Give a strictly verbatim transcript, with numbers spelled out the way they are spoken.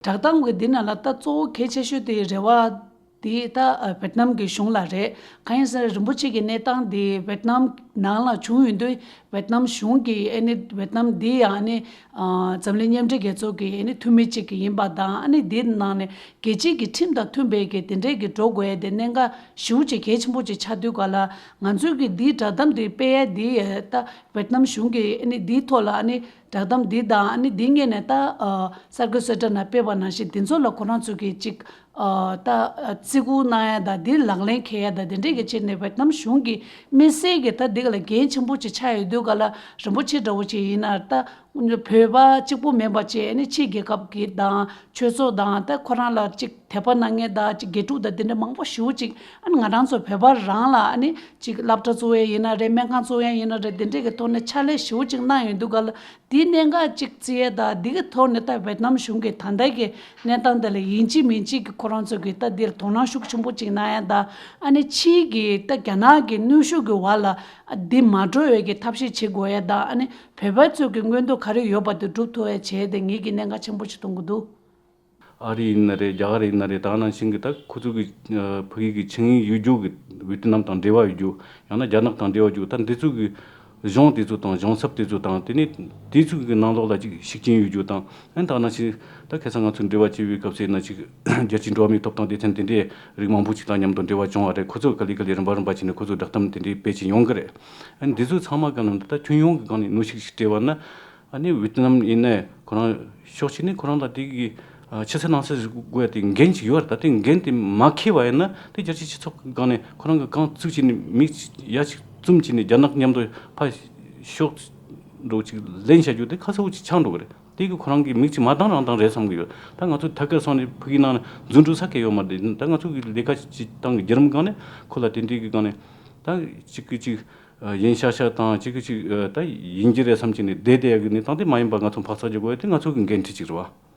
བསྒྲགས་གཏམ་གྱི་འདི་ནང་ལ་ད་གཙོ་བོ་གལ་ཆེ་ཤོས་དེ་རེ་བ་དེ་ད་ཨ་ཝེ་ཏི་ནམ་གྱི་གཞུང་ལ་རེད། གང་ཡིན་ཟེར་ན་རིན་པོ་ཆེ་གི་གནས་སྟངས་དེ་ཝེ་ཏི་ནམ་ནང་ལ་བྱུང་ཡོད་དུས་ཝེ་ཏི་ནམ་གཞུང་གི་ཨ་ནི་ཝེ་ཏི་ནམ་དེ་ཡང་ཨ་ནི་ཨ་འཛམ་གླིང་མཉམ་འབྲེལ་རྒྱལ་ཚོགས་ཀྱི་ཨ་ནི་འཐུས་མི་གཅིག་གི་ཡིན་པ་དང་། ཨ་ནི་དེའི་ནང་ནས་རྒྱལ་སྤྱིའི་གི་ཁྲིམས་དང་མཐུན་པའི་གི་དེ་འདྲའི་གི་འགྲོ་དགོས་ཡ་དེ་གནད་འགག་ཞེ་པོ་ཅིག་གལ་ཆེན་པོ་ཅིག་ཆགས་དུས་ག་ལ། ང་ཚོའི་གི་འདིའི་བསྒྲགས་གཏམ་དེ་སྤེལ་ཡ་དེ་ད་ཝེ་ཏི་ནམ་གཞུང་གི་ཨ་ནི་འདིའི་ཐོག་ལ་ཨ་ནི་བསྒྲགས་གཏམ་འདི་དང་། ཨ་ནི་འདི་སྔོན་ནས་ད་ཨ་གསར་འགོད་གསལ་བསྒྲགས་ནང་སྤེལ་བ་ནང་བཞིན་དེ་ཚོ་ལ་ཁོ་རང་ཚོ་གི་ཅིག་ཨ་ད་བརྩི་བཀུར་གནང་ཡ་དང་། འདི་ལག་ལེན་འཁེལ་ཡ་དང་། དེ་འདྲས་ཀྱི་ཆེད་ནས་ཝེ་ཏི་ནམ་གཞུང་གི་དམིགས་བསལ་གྱི་ད་འདི་ག་ལ་འགན་ཆེན་པོ་ཅིག་ཆགས་ཡོད་དུས་ག་ལ། རིན་པོ་ཆེ་འདྲ་བོ་ཅིག་ཡིན་ན་ད་བོད་པ་གཅིག་པོ་མིན་པ་བྱས་ཨ་ནི་ཕྱིའི་རྒྱལ་ཁབ་ཀྱི་དང་ཆོས་ཚོགས་དང་། ད་ཁོ་རང་ལ་ཅིག་དད་པ་གནང་མཁན་དང་ཅིག་དགེ་ཕྲུག་དང་དེ་འདྲ་མང་པོ་ཞེ་པོ་ཅིག་ཨ་ནི་ང་རང་ཚོ་བོད་པ་རང་ལ་ཨ་ནི་ཅིག་སློབ་གྲྭ་བཙུགས་ཡ་ཡིན་ན་རེད། སྨན་ཁང་བཙུགས་ཡ་ཡིན་ན་རེད། དེ་འདྲས་ཀྱི་ཐོག་ནས་ཕྱག་ལས་ཞེ་པོ་ཅིག་གནང་ཡོད་དུས་ག་ལ། དེའི་གནད་འགག་ཅིག་བརྩི་ཡས་དང་། དེ་གི་ཐོག་ནས་ད་ཝེ་ཏི་ནམ་གཞུང་གིས་ད་ལྟ་གི་གནས་སྟངས་དེ་ལ་ཡིན་གཅིག་མིན་གཅིག་གི་ཁོ་རང་ཚོ་གིས་ད་འདིར་དོ་སྣང་ཤུགས་ཆེན་པོ་ཅིག་གནང་ཡས་དང་། ཨ་ནི་ཕྱིའི་གི་ད་རྒྱ་ནག་གི་གནོན་ཤུགས་ཀྱི་འོག་ལ་འདི་མ་འགྲོ་བའི་གི་ཐབས་ཤེས་བྱེད་དགོས་ཡས་དང་། ཨ་ནི་བོད་པ་ཚོ་གི་མངོན་འདོད་ག་རེ་ཡོད་པ་དེ་སྒྲུབ་ཐུབ་ཡས་བྱས་ཏེ་ངེད་ཀྱིས་གནད་འགག་ཆེན་པོ་ཞིག་མཐོང་གི་འདུག། ཨ་རི་ཡིན་ན་རེད། རྒྱ་གར་ཡིན་ན་རེད། ད་ནང་བཞིན་གི་ད་ཁོ་ཚོ་གི་ཨ་ཕ་གི་གི་ཆིངས་ཡིག་ཡོད་རྒྱུ་གི་ཝེ་ཏི་ནམ་དང་འབྲེལ་བ་ཡོད་རྒྱུ། ཡང་ན་རྒྱ་ནག་དང་འབྲེལ་བ་ཡོད་རྒྱུ། ད་འདི་ཚོ་གི་གཞུང་དེ་ཚོ་དང་གཞུང་ཚབ་དེ་ཚོ་དང་། དེ་ནས་དེ་ཚོ་གི་ནང་ལོགས་ལ་ཅིག་ཤུགས་རྐྱེན་ཡོད་རྒྱུ་དང་། ཨ་ནི་ད་ནང་བཞིན་ད་ཁ་སང་ང་ཚོ་འབྲེལ་བ་བྱས་པའི་སྐབས་སུ་ཡིན་ན་ཅིག་རྒྱལ་སྤྱིའི་འགྲོ་བ་མིའི་ཐོབ་ཐང་སྡེ་ཚན་དེ་འདྲའི་རིགས་མང་པོ་ཅིག་དང་མཉམ་དུ་འབྲེལ་བ་བྱུང་བ་རེད། ཁོ་ཚོ་ག་ལེ་ག་ལེ་རིམ་པ་རིམ་པ་བྱས་ནས་ཁོ་ཚོ་བསྒྲགས་གཏམ་དེ་འདྲའི་སྤེལ་བྱས་ཡོང་གི་རེད། ཨ་ནི་འདི་ཚོ་ཚང་མ་ག་ནང་ད་ཁྱོན་ཡོངས་ཀྱི་སྒང་ནས་གནོན་ཤུགས་ཤིག་སྤྲད་པ་ན། ཨ་ནི་ཝེ་ཏི་ནམ་ཡིན་ནའི་ཁོ་རང་ཕྱོགས་གཅིག་ནས་ཁོ་རང་ལ་དེ་གི་ཨ་ཕྱི་གསལ་ནང་གསལ་ཞིག་དགོས་ཡ་དེ་འགན་ཅིག་ཡོད་རེད། ད་དེ་འགན་དེ་མ་འཁྱེར་བ་ཡིན་ན་དེ་རྒྱལ་སྤྱིའི་སྤྱི་ཚོགས་ཀྱི་སྒང་ནས་ཁོ་རང་གི་རྐང་བཙུགས་བྱས་ནས་མིག་ཡ་ཅིག་བཙུམ་བྱས་ནས་རྒྱ་ནག་མཉམ་དུ་ཕར་ཕྱོགས་འགྲོ་ཅིག་ལེན་བྱ་རྒྱུ་དེ་ཁ་གསལ་པོ་ཅིག་ཆགས་འགྲོ་གི་རེད། དེ་གི་ཁོ་རང་གི་མིག་ཅིག་མ་གདངས་རང་གདངས་རེད་བསམ་གི་ཡོད། ད་ང་ཚོ་ཐད་ཀར་སོང་ནས་ཕ་གིའི་ནང་ནས་འཛུལ་འགྲོ་ས་གི་ཡོད་མ་རེད། ད་ང་ཚོ་གི་ལས་ཀ་ཅིག་སྟངས་ཀྱི་བརྒྱུད་རིམ་སྒང་ནས་ཁོ་ལ་དེ་འདྲའི་གི་སྒང་ནས་ད་ཅིག་གི་ཅིག་ཡིན་ཤག་ཤག་དང་། ཅིག་གི་ཅིག་ད་ཡིན་གྱི་རེད་བསམ་གྱི་ནས་བསྡད་བསྡད་ཡ་གི་གནས་སྟངས་དེ་མ་ཡིན་པ་ང་ཚོ་འཕག་འཚག་རྒྱག་དགོས་ཡ་དེ་ང་ཚོ་གི་འགན་འཁྲི་ཅིག་རེད་བ།